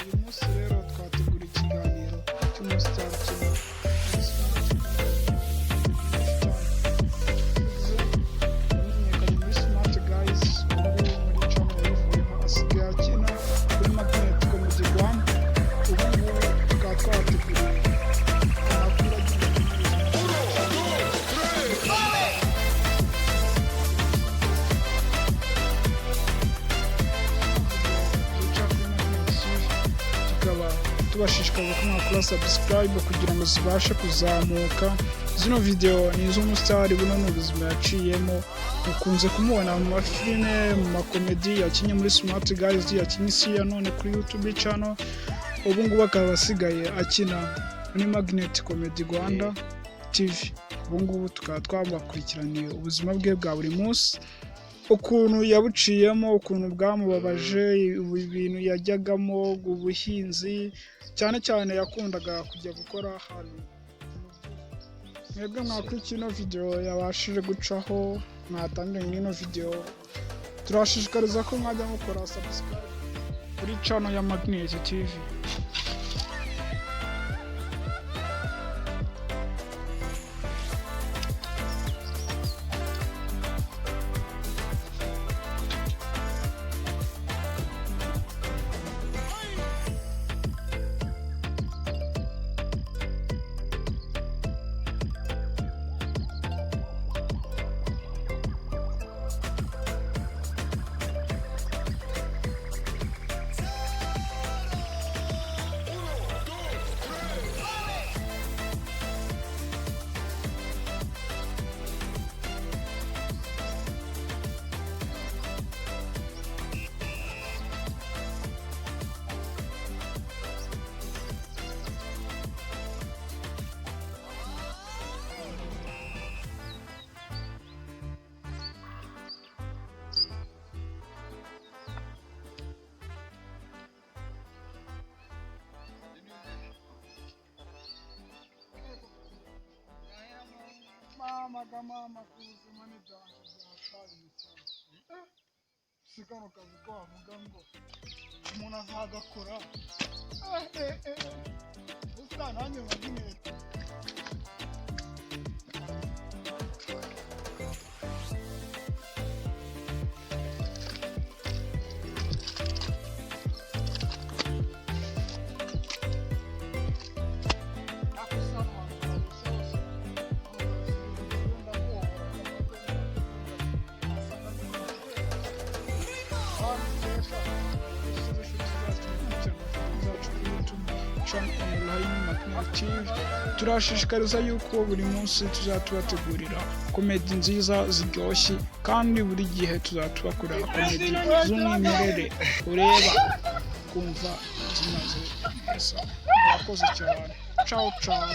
Uyu munsi rero twategura ikiganiro cy'umusitari ukina yamenyekanye muri Smart Guys. Ubu ngubu muri channel yayivuyeho, asigaye akina kuri Magnet Comedy Rwanda. Ubu ngubu tukaba twabateguriye amakuru agendanye n'ubuzima. Duca kuri Magnet TV, tukaba tubashishikariza ko mwakora subscribe kugira ngo zibashe kuzamuka. Zino video ni iz'umusitari. Buno ni ubuzima yaciyemo. Ukunze kumubona mu mafilime, mu makomedi yakinnye muri Smart Guys, yakinnye Isi ya None kuri YouTube channel. Ubu ngubu akaba asigaye akina muri Magnet Comedy Rwanda TV. Ubu ngubu tukaba twabakurikiraniye ubuzima bwe bwa buri munsi, ukuntu yabuciyemo, ukuntu bwamubabaje, ibintu yajyagamo, ubuhinzi cyane cyane yakundaga kujya gukora ahantu. Mwebwe mwakurikiye ino video yabashije gucaho, mwatangiranye n'ino video, turabashishikariza ko mwajya mukora subscribe kuri channel ya Magnet TV. Mama ga mama, ku buzima ni danger byatari cyane. Si kano kazi ko wavuga ngo umuntu azagakora? Eh, eh, eh. Gusa nanjye Magnet. Turashishikariza yuko buri munsi tuzajya tubategurira komedi nziza ziryoshye, kandi buri gihe tuzajya tubakorera komedi z'umwimerere ureba kumva zimaze neza. Murakoze cyane. Ciao ciao.